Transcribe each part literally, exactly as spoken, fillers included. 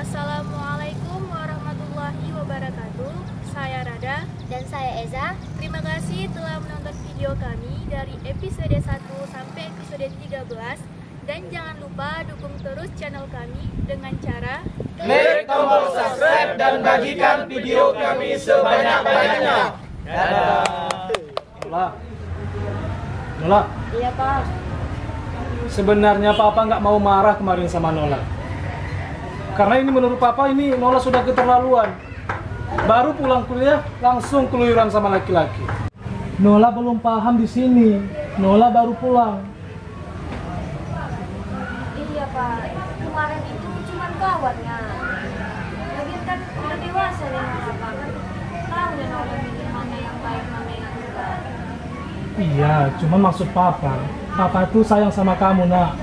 Assalamualaikum warahmatullahi wabarakatuh. Saya Rada. Dan saya Eza. Terima kasih telah menonton video kami dari episode satu sampai episode tiga belas. Dan jangan lupa dukung terus channel kami dengan cara Klik tombol subscribe dan bagikan video kami sebanyak-banyaknya. Dadah. Nola. Nola. Iya, Pak. Sebenarnya Papa nggak mau marah kemarin sama Nola. Karena ini menurut Papa ini Nola sudah keterlaluan. Baru pulang kuliah langsung keluyuran sama laki-laki. Nola belum paham di sini. Nola baru pulang. Iya, Pak. Kemarin itu cuma kawan, ya. Lagian kan udah dewasa ya, Pak. Kan tahu ya, Nola ini mana yang baik, mana yang enggak. Iya, cuma maksud Papa, Papa tuh sayang sama kamu, Nak.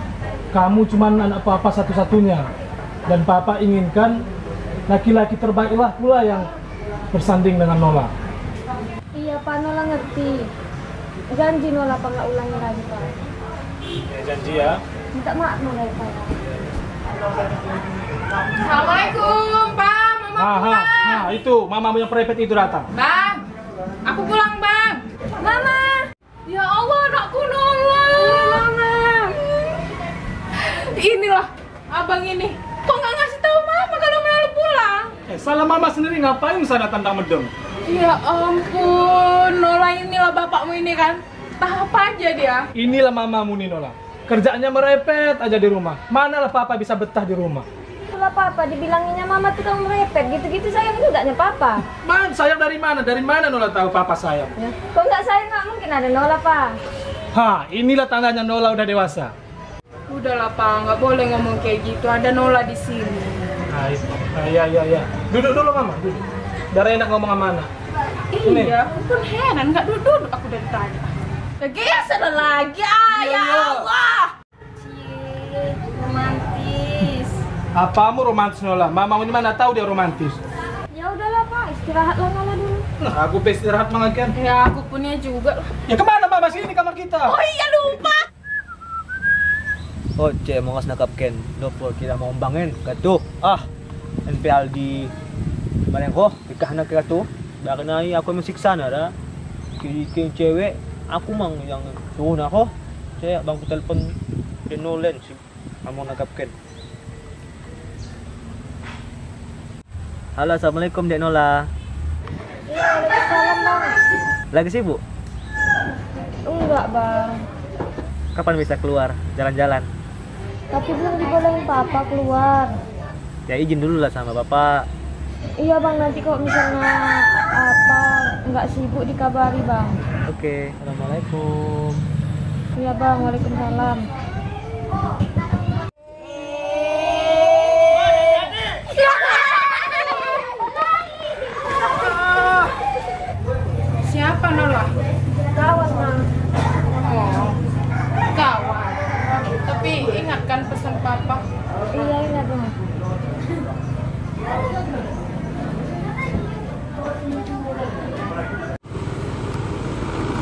Kamu cuman anak Papa satu-satunya. Dan Papa inginkan laki-laki terbaiklah pula yang bersanding dengan Nola. Iya, Pak, Nola ngerti. Janji Nola, Pak, nggak ulangi lagi, Pak. Ya, janji ya. Minta maaf, Nola, ya, Pak, ya. Assalamualaikum, Bang. Mama pulang. Ah, itu mamamu yang perepet itu datang. Bang, aku pulang, Bang. Mama. Ya Allah, anakku Nola. Mama. Inilah abang ini. Kok nggak ngasih tahu mama kalau Nola pulang? Eh, salah mama sendiri, ngapain sana tandang medem? Ya ampun, Nola inilah bapakmu ini kan. Entah apa aja dia. Inilah mamamu nih, Nola. Kerjaannya merepet aja di rumah. Manalah papa bisa betah di rumah? Itulah papa, dibilanginya mama tukang merepet. Gitu-gitu sayang juga nih papa. Man, sayang dari mana? Dari mana Nola tahu papa sayang? Ya. Kok nggak sayang, nggak mungkin ada Nola, Pa. Ha, inilah tandanya Nola udah dewasa. Udahlah, Pa, nggak boleh ngomong kayak gitu. Ada Nola di sini. Ah, iya, iya, iya. Duduk dulu, Mama, duduk. Biar enak ngomong sama anak. Iya, aku pun heran, nggak duduk-duduk aku dari tadi. Lagi ya, salah lagi. Ah, ya Allah. Cie, romantis. Apamu romantis, Nola? Mama ini mana tahu dia romantis? Ya udahlah, Pa, istirahatlah Nola dulu. Nah, aku pengen istirahat, Mang Aken. Ya, aku punya juga lah. Ya kemana, Mama? Sini kamar kita. Oh iya, lupa. Oh, cek, mau ngasih nakap ken. Lupa kira mau ombang kan? Katuh. Ah, N P L di mana kok? Nikah nak kira tu. Dah kena ai aku mesiksa nak dah. Kiri-kiri cewek, aku mang yang suruh nak kok. Cek, bang ku telepon. Dia no len si. Among nak kapken. Halo, assalamualaikum, Dek Nola. Iya, waalaikumsalam, Bang. Lagi sibuk? Enggak, Bang. Kapan bisa keluar jalan-jalan? Tapi belum dibolehin Papa keluar. Ya, izin dulu lah sama Bapak. Iya, Bang, nanti kalau misalnya apa nggak sibuk dikabari, Bang. Oke, assalamualaikum. Iya, Bang, waalaikumsalam. Siapa, Nola? Kawan, Ma. Oh, kawan. Tapi ingat kan pesan Papa? Iya, ingat, Ma.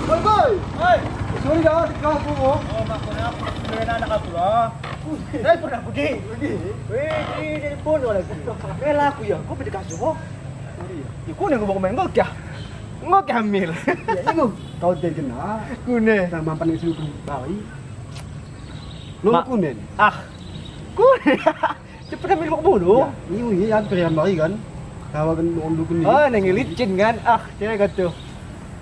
Boy, boy. Hai. Sorry dah, di kelas aku. Oh, mak, kenapa? Kena anak aku lah. Eh, pernah pergi? Pergi. Weh, di telepon lagi. Bela aku ya, kau pergi kasur. Sorry ya. Ya, kau ni ngomong main kau kah? Kau kah hamil? Ya, itu. Kau dia kena. Kune. Sama panik suruh kembali. Lo Mak. Kune. Ah. Kune. Cepat ambil buku dulu. Ya, ini, ini ya, pilihan baru kan. Tahu kan, orang dukun ni. Oh, nang licin kan? Ah, cewek kata.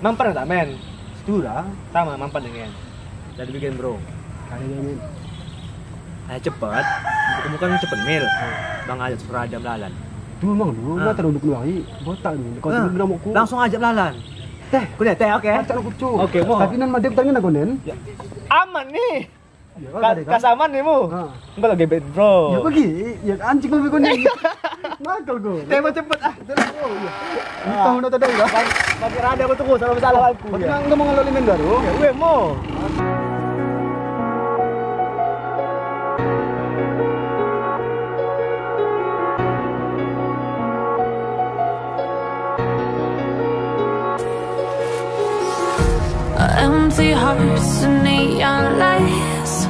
Mampan tak, men? Situ dah. Sama, mampan dengan. Jadi bikin bro. Kali dia, men. Ayo cepat. Bukan, bukan cepat, Mil. Bang, ajak surah jam lalan. Tu memang dulu, Ah. Nggak tahu dukun lagi. Botak ni. Kau Ah. Tunggu dalam aku. Langsung ajak lalan. Teh. Kau lihat, teh, oke. Macam aku tu. Oke, mau. Tapi nan madep tangan aku, Nen. Ya. Aman ni. Ya, Ka-, ada, kan? Kasaman ni mu. Ha. Enggak lagi bad, bro. Ya, pergi. Ya, anjing kau pergi ni. Nakal kau. Tema cepet ah. Betul, oh, iya. Ini Ah. Tahun dah tadi dah. Bagi, bagi rada aku terus, salah-salah aku. Bagi ya. Nak ngomong lalu lima baru. Ya, weh, mo. Empty hearts and neon lights.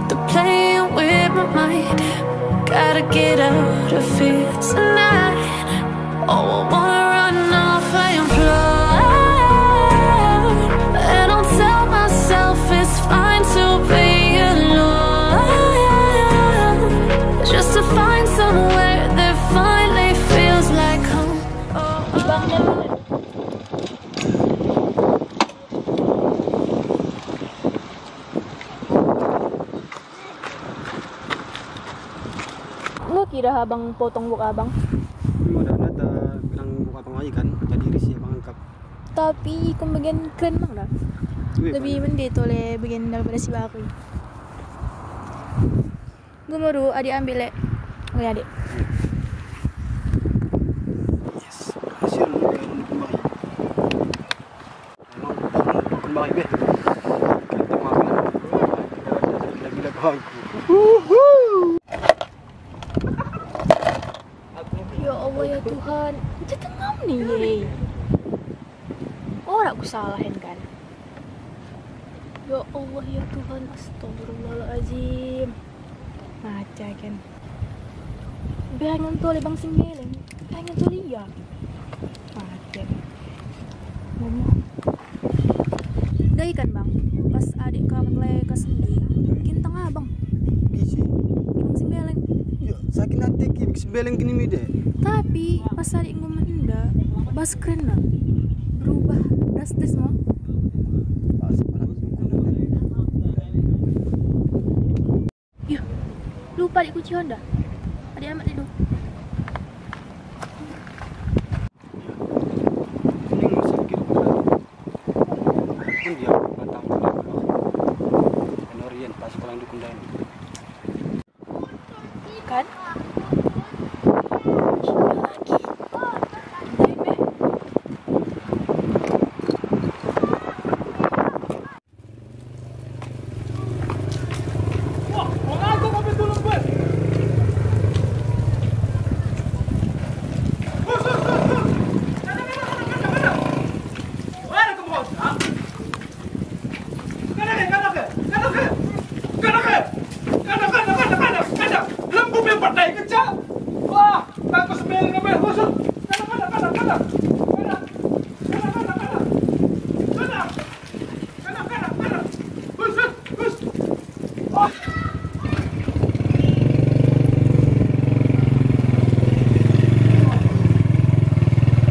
They're playing with my mind. Gotta get out of here tonight. Oh, I wanna run off and fly. And I'll tell myself it's fine to be alone. Just to find somewhere that finally feels like home. Oh, oh. Nyoe kira abang potong buka abang. Memang dah, dah, dah bilang buka abang lagi kan, jadi risih abang angkat. Tapi kau bagian keren bang dah. Weh, lebih mending tu le bagian daripada si baru. Gumuru, adik ambil lek. Oke, adik. Yes, berhasil kembali. Memang bukan baik deh. Kita makan. Lagi-lagi aku. Ya Allah, ya Tuhan. Macam tengam ni, ye. Orang aku salahin kan. Ya Allah, ya Tuhan. Astagfirullahalazim. Macam kan. Biar ngantuk le bang singgil. Biar ngantuk le ya. Macam. Ngomong. Dai kan bang, pas adik ka meulai ka sendiri, bikin tengah bang. Bisi. Bang Simbeleng. Ya, sakit hati ki Simbeleng gini mi deh. Tapi pas adik ngomong indah, bas keren lah. Berubah drastis mah. Pas kepala berubah. Yah, lupa di kunci Honda. Adik amat dulu. Ini masih kira-kira. Kan dia batang. Kan Orient pas sekolah dukun dan. Kan? Lagi. Lembu memang pandai kejap. Wah, takut sembilan dengan main khusus. Kada, kada, kada, kada. Kada. Kada, kada, kada, kada. Kada. Kada, kada, kada. Hus, hus, hus. Wah.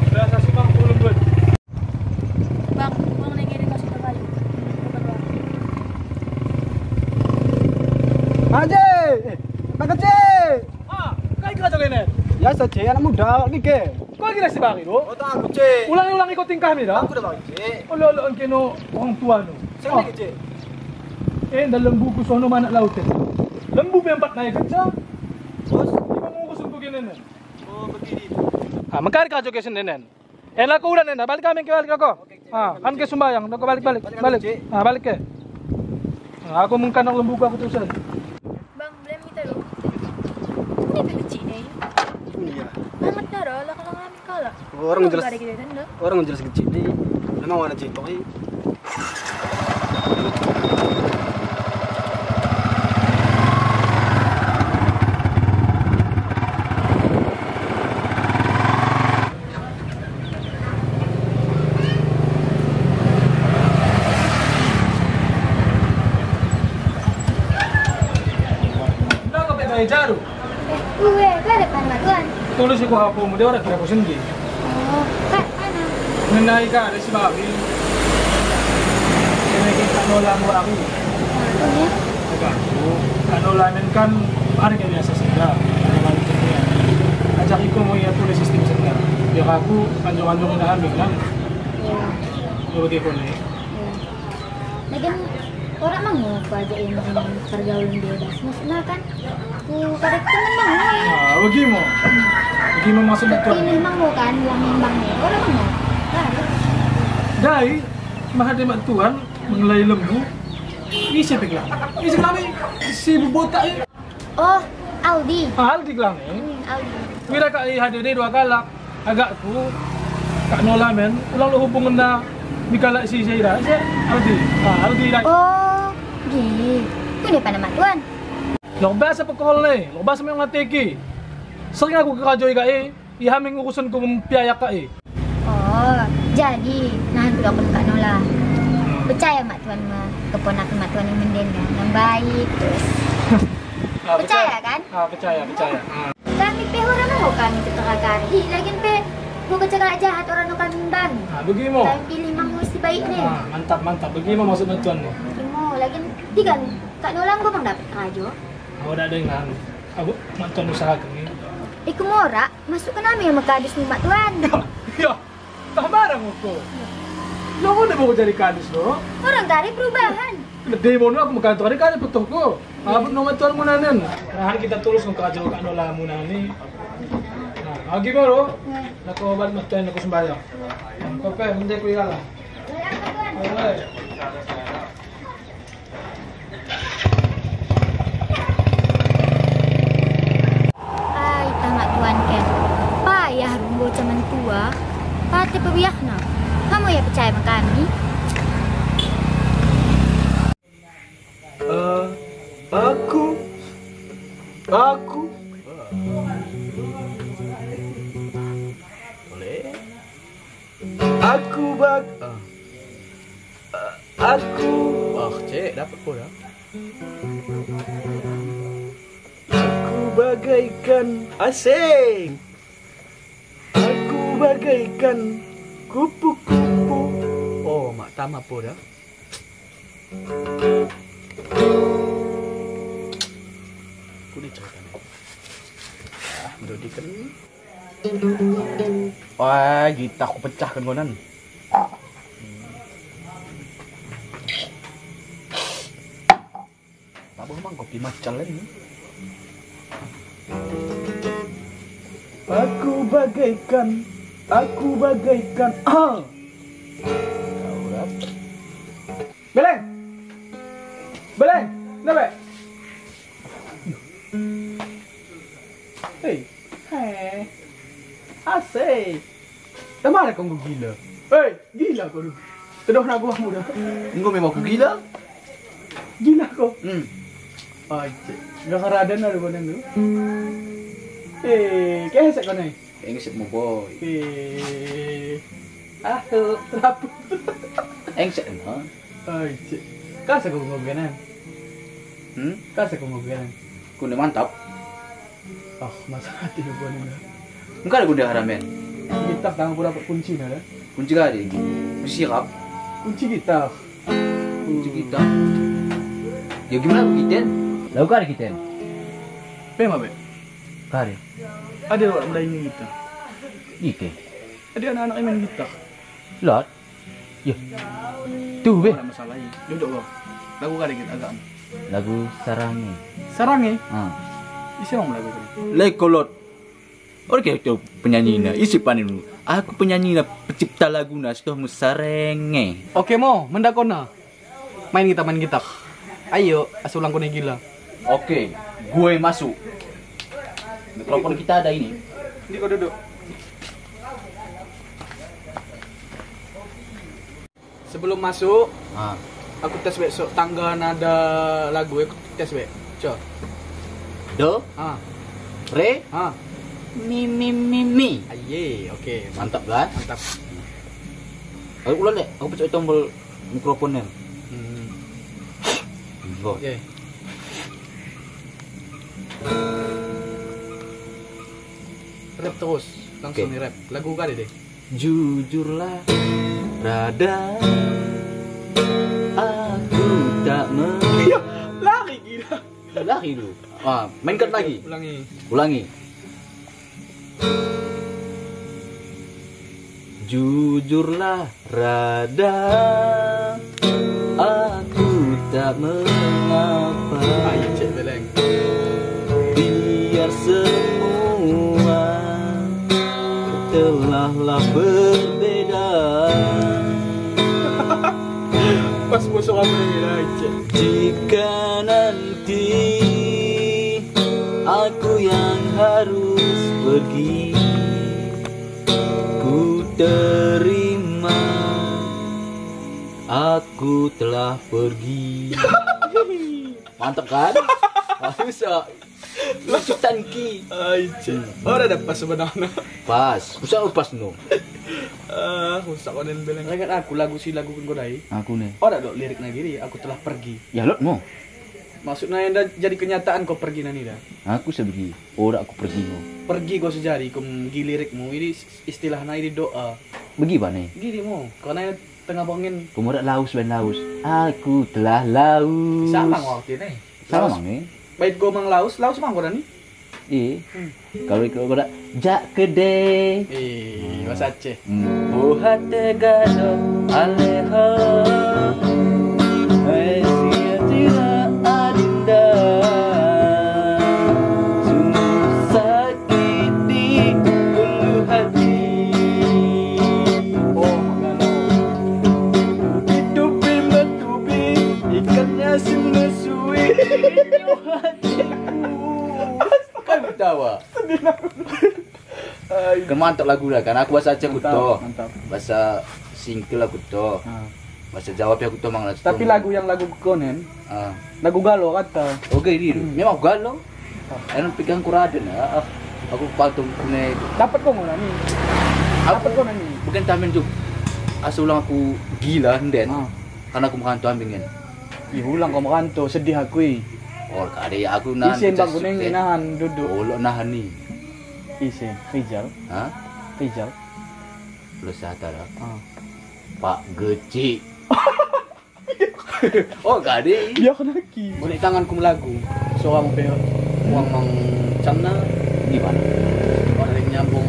Biasa sih, Bang, turun, Bang. Bang, uang lagi ada kasih ke kayu. Haji! Eh, Bang Kecil! Ah, kai kira jaga ini? Ya, saya cek anak muda, awak ni ke? Kau kira si Bang itu? Oh, tak, aku cek. Ulangi-ulangi kau tingkah ni dah. Aku dah bang cek. Olok-olok engke no orang tua tu. Siapa ni kecil? Eh, dalam buku sono mana laut tu? Lembu pempat naik kencang. Bos? Di mana buku sentuh gini ni? Oh, begini. Ah, mengkar kau joget sendiri, Nen. Eh, laku udah, Nen. Balik kami ke balik kau. Ha, kan ke sumbayang, nak balik-balik. Balik, balik. Ha, balik ke. Ha, aku mengkanong lembu aku tu sen. Bang, boleh minta dulu? Ini tu kecil ni. Iya. Amat darah lah kalau ngambil kalah. Orang jelas. Ada kita kan dah. Orang jelas kecil ni. Memang warna cetok ni. Kenapa pakai jarum? Eh, uwe, ka depan bak tuan. Tulis iko hapo muda orang kira pusing ji. Oh, kat mana? Mengenai ka ada si babi. Kena kita nolak buat aku. Nah, tu ya. Bukan aku. Kak Nola men kan ada kayak biasa saja. Ada balik saja. Ajak iko mau ya tulis sistem saja. Biar aku anjung-anjung dah ambil kan. Ya. Yo begitu ni. Ya. Lagian orang mangu aku ajak yang pergaulan bebas. Maksudnya kan aku kada teman mangu ya. Ah, bagaimana? Bagaimana maksud itu? Ini mangu kan, yang memang ni. Orang mangu. Kan? Dai, mah ada mak tuan mengelai lembu. Ini siapa kelam? Ini si kelam ni. Si botak ni. Oh, Aldi. Ah, Aldi kelam ni. Hmm, Aldi. Mira kak eh, hadir ni dua galak. Agak ku Kak Nola men, ulang lo hubungan na dikalak si Zaira, si Aldi. Ah, Aldi dah. Oh, gini. Tu dia pandang mak tuan. Lok bak sa peukoh lé, lok bak sa meungaté ki. Sering aku keurajeue ka, eh. Iha meu'en urusan ku piaya ka, eh. Oh, jadi, nah, tu aku ka nola. Percaya mak tuan ma, keponakan mak tuan yang menden kan, yang baik terus. Ah, percaya kan? Ah, percaya, percaya. Ah. Kami pih orang mau kami terkakari, lagi pih gua kecakap jahat orang tu kami bang. Ah, bagaimana? Kami pilih mang mesti baik ni. Ah, mantap, mantap. Bagaimana maksud mak tuan ni? Bagaimana? Lagi tiga ni. Kak Nolang gua bang dapat kerajo. Awak dah dengar. Aku mak tuan usaha kami. Eh, kemorak. Masuk ke nami sama kadus ni mak tuan. Ya, ya. Tah barang aku. Lo mana baru jadi kadus lo? Orang kari perubahan. Demo nu aku makan tu ada kali betul ko. Apa nama tuan munanan? Rahan kita tulus untuk aja kat dola munan ni. Nah, lagi baru. Nak kau obat mata nak sembahyang. Kau pe mendek ku ialah. Ai, tamat tuan kan. Payah runggo zaman tua. Pate pebiah na. Kamu ya percaya makan ni? Eh, aku, aku, boleh. Aku bak, ah. Aku, wah, cek dapat pun dah. Aku bagaikan asing. Aku bagaikan kupu-kupu. Oh, mak tam apa dah? Aku ni cerita ni. Ah, menurut dia kan. Wah, gitah aku pecahkan kau nan. Tak boleh mang kopi macam lain. Aku bagaikan, aku bagaikan. Ah. Kau dapat. Beleng! Beleng! Kenapa? Hei, hei. Asik. Teuma ada kong gila. Hei, gila kau tu. Tedoh nak buah muda. Engkau memang aku gila. Gila kau. Hmm. Ai, cek. Gak ada ada kau tu. Eh, kayak sek kau ni. Eng sek muboi. Eh. Ah, tu terap. Eng sek na. Ai, cek. Ka sa kong ngobrol kan? Hmm? Ka sa kong ngobrol kan? Ku ni mantap. Ah, masa hati gua ni. Engkau ada guna haramen. Kita tangan gua dapat kunci dah. Kunci kali. Kunci sirap. Kunci kita. Kunci kita. Ya gimana kita? Lalu kan kita. Pema be. Kari. Ada orang mulai ni kita. Ike. Ada anak-anak yang main gitar. Lot. Yeh. Tu beh. Ada masalah ni. Duduk kau. Lagu kali kita agak. Lagu Sarangi. Sarangi? Ha. Isi orang lagu ni. Lé kolot. Oke, tu penyanyi na. Isi panen dulu. Aku penyanyi na, pencipta lagu na, sudah musarenge. Oke mo, mendakona. Main kita main gitar. Ayo, asa ulang kone gila. Oke, gue masuk. Mikrofon kita ada ini. Ini kau duduk. Sebelum masuk, ha, aku tes besok tangga nada lagu, aku tes bek. Coba. Do. Ha. Re. Ha. Mi, mi, mi, mi. Aye, oke. Mantap kan? Mantap. Aku ulang dek, aku pecah tombol mikrofon ni. Hmm. Go. Oke. Rap terus, langsung, oke, di rap. Lagu kali deh. Jujurlah, Rada, aku tak me- Ya, lari gila. Lari dulu. Ah, mainkan lagi. Ulangi. Ulangi. Jujurlah, Rada, aku tak mengapa. Ayo, cek beleng. Biar semua telah lah berbeda. Pas musuh kamu lagi lah, cek. Jika nanti aku yang harus pergi, ku terima, aku telah pergi. Mantap kan? Susah. Lu sultan ki. Ai, cek. Ora ada pas sebenarnya. Pas. Usah pas no. Ah, rusak konen beleng. Ingat aku lagu si lagu Kengko Dai. Aku ni. Ora dok lirik na giri, aku telah pergi. Ya, lot mo. Maksudnya yang dah jadi kenyataan kau pergi nani dah. Aku sebegi. Ora aku pergi mo. Pergi kau sejari, kau gi lirikmu. Ini istilahnya ini doa. Begi ba ni? Giri mo. Karena tengah bangin. Kau murat laus ben laus. Aku telah laus. Sama kau artinya. Sama Laus. Mang ni. Bait gomang laus, laus mang kau dah ni. Eh. Hmm. Kalau ikut kau dah jak kedai. Eh, bahasa Aceh. Hmm. Oh hati gadot aleha. Hai sia tira adinda. Sungguh sakit di ulu hati. Oh, kalau. Bukit tubing batu bi, ikannya sungguh suwi. Kan ketawa. Ai. Kan mantap lagu dah kan. Aku bahasa Aceh aku Mantap, toh. Mantap. Bahasa singkel aku toh. Ha. Bahasa Jawa pih aku toh mang lah. Tapi lagu yang lagu konen, Ha. lagu galo kata. Oke, ini Hmm. memang galo. Kan pegang kuraden ya. Ah, aku patung punya. Dapat kau mana ni? Aku Dapat kau mana ni? Bukan tamen tu. Asal ulang aku gila nden. Ha. Karena aku merantau ambing kan. Ih, ulang kau merantau, sedih aku, eh. Oh, kade aku nahan Isin bang kuning nahan duduk. Oh, lo nahan ni. Isin, Rijal. Ha? Rijal. Lo sata dah. Ah. Pak Gecik. Oh, kade. Dia kena ki. Boleh tangan ku melagu. Seorang pe uang mang camna. Di mana? Oh, dari nyambung.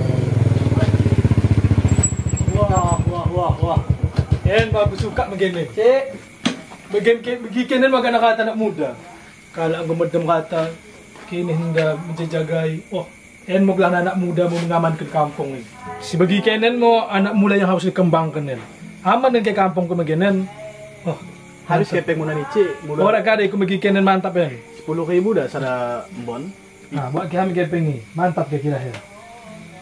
Wah, wah, wah, wah. En bagus suka begini. Cik. Bagi ke-, bagi kenen makan rata anak muda. Kalau aku medem rata, kini hendak menjagai. Oh, en mau gelah anak muda mau mengamankan kampung ini. Sibagi kenen mau anak muda yang harus dikembangkan en. Aman dan ke kampung ke megenen. Oh, Harus mantap. Kepeng muna ni cik. Mula Orang kada aku bagi kenen mantap en. Sepuluh ribu dah sada bon. Ha, buat kami kepeng ni. Mantap ke kira ya.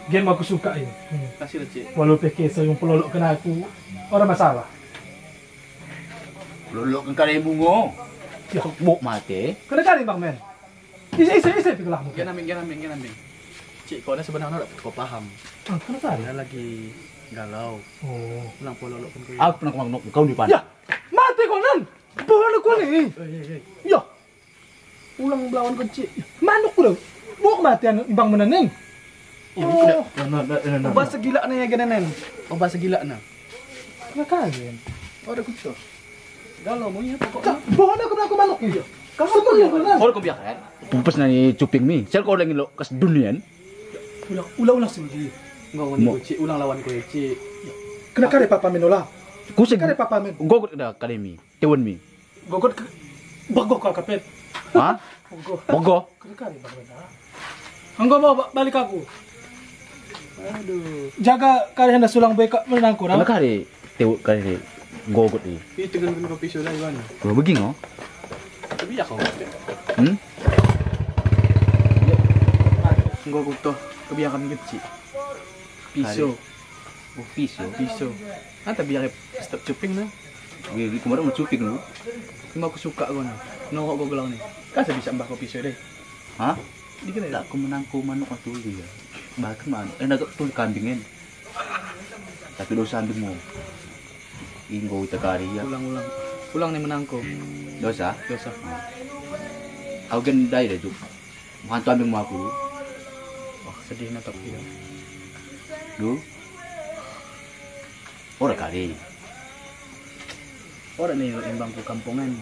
Game aku suka ini. Hmm. Kasih lah cik. Walau P K saya pelolok kena aku. Orang masalah. Lolok kan kali bungo. Ya. Bok mate. Kena kali bang men. Isi isi isi pikelah mungkin. Gen ambing, gen ambing, gen ambing. Cik, kau ni sebenarnya tak kau paham. Ah, kena kali. Dia lagi galau. Oh. Pulang pola lok pun kau. Aku pernah kemana kau di pan. Ya, mati kau nan. Bohong kau ni. Eh, eh, eh. Ya. Ulang belawan kecil. Manuk udah. Bok mati anu ibang menanen. Oh. Nah, nah, nah, nah, nah. Bahasa gila ni ya genenen. Oh, bahasa gila na. Kena kali. Oh, ada kucur. Galau monyet pokoknya. Bohong aku aku manuk ni. Kamu pun ya benar. Kau kau biar kan? Pupus nani cuping mi. Sel kau lagi lo kas dunian. Ulang ulang ulang sendiri. Enggak Mo- ni cik, ulang lawan kau cik. Kena kali papa menola. Ku seg- Kena papa men. Gok dah kali mi. Tewan mi. Gogot ke bagoh ka kapet. Ha? Bagoh. Bagoh. Kena kali bang benda. Anggo bawa ba- balik aku. Aduh. Jaga kali hendak sulang beka menang kurang. Kena kali tewak kali gogot ni. Ih, tekan kena kopi sudah Iwan. Gua beging oh. Tapi ya kau. Hmm? Anggo kutoh kebiakan kecil. Pisau. Kali. Oh, pisau. Pisau. Ah, tapi ya stop cuping dah. Wih, wih, kemarin mau cuping lu. Cuma aku suka kau ni. Nongok kau gelang ni. Kan saya bisa mbah kopi sore. Hah? Di kena Tak aku menangkau manuk atau dia. Bahkan manuk. Eh, nak tu kambing kan. Tapi dosa ambil mau. Inggo kita kari ya. Ulang-ulang. Ulang ni menangkau. Dosa? Dosa. Aku kan dai dah tu. Mantu ambil mau aku. Wah, sedih nak tak dia. Duh. Ora kali. Ora ni imbang ku kampongan.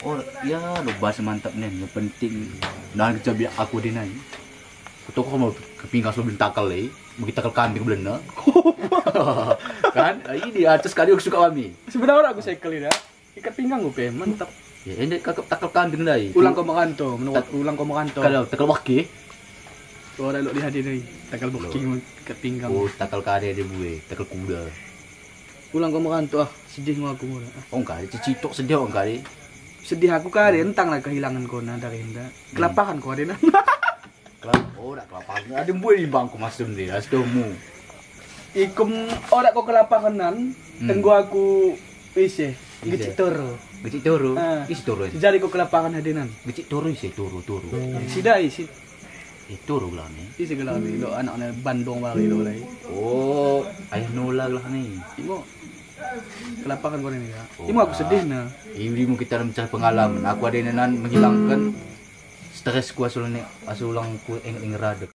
Ora ya lo bahasa mantap nih, yang penting dan kerja biar aku di nai. Kutok kamu kepinggang sebelum takal lagi, bagi takal kambing belena. Kan? Ini atas kali aku suka kami. Sebenarnya aku sekali dah. Ikat pinggang gue pe, mantap. Ya, ini kakak takal kambing dah. Ulang kau merantau, menurut ulang kau merantau. Kalau takal wakil. Kau dah lok di hadir ni. Takal booking ikat pinggang. Oh, takal kade dia bue, takal kuda. Ulang kau merantau ah, sedih ngau aku mula. Oh, enggak, itu citok sedih orang kali. Sedih aku kade, entang lah kehilangan kau nah dari enda. Kelaparan kau ada nah. Kelap, oh, dah kelaparan. Ada bue di bangku masuk ni, dah setomu. Ikum ora kau kelaparan nan, tenggu aku iseh, Iseh. Gecik toro. Geucik Toro. Ah. Ih, si Toro. Jari kok kelaparan hadir nan. Geucik Toro, si Toro, Toro. Sida ih, si Eh, Toro geula ni. Ih, si geula ni, lo anak ni Bandung bari lo lai. Oh, ayah Nola geula ni. Imo. Kelaparan kau ni ya. Oh, Imo aku sedih na. Ih, ilmu kita ada mencari pengalaman. Aku ada nan menghilangkan stresku asulang ni, asulang ku eng-eng radek.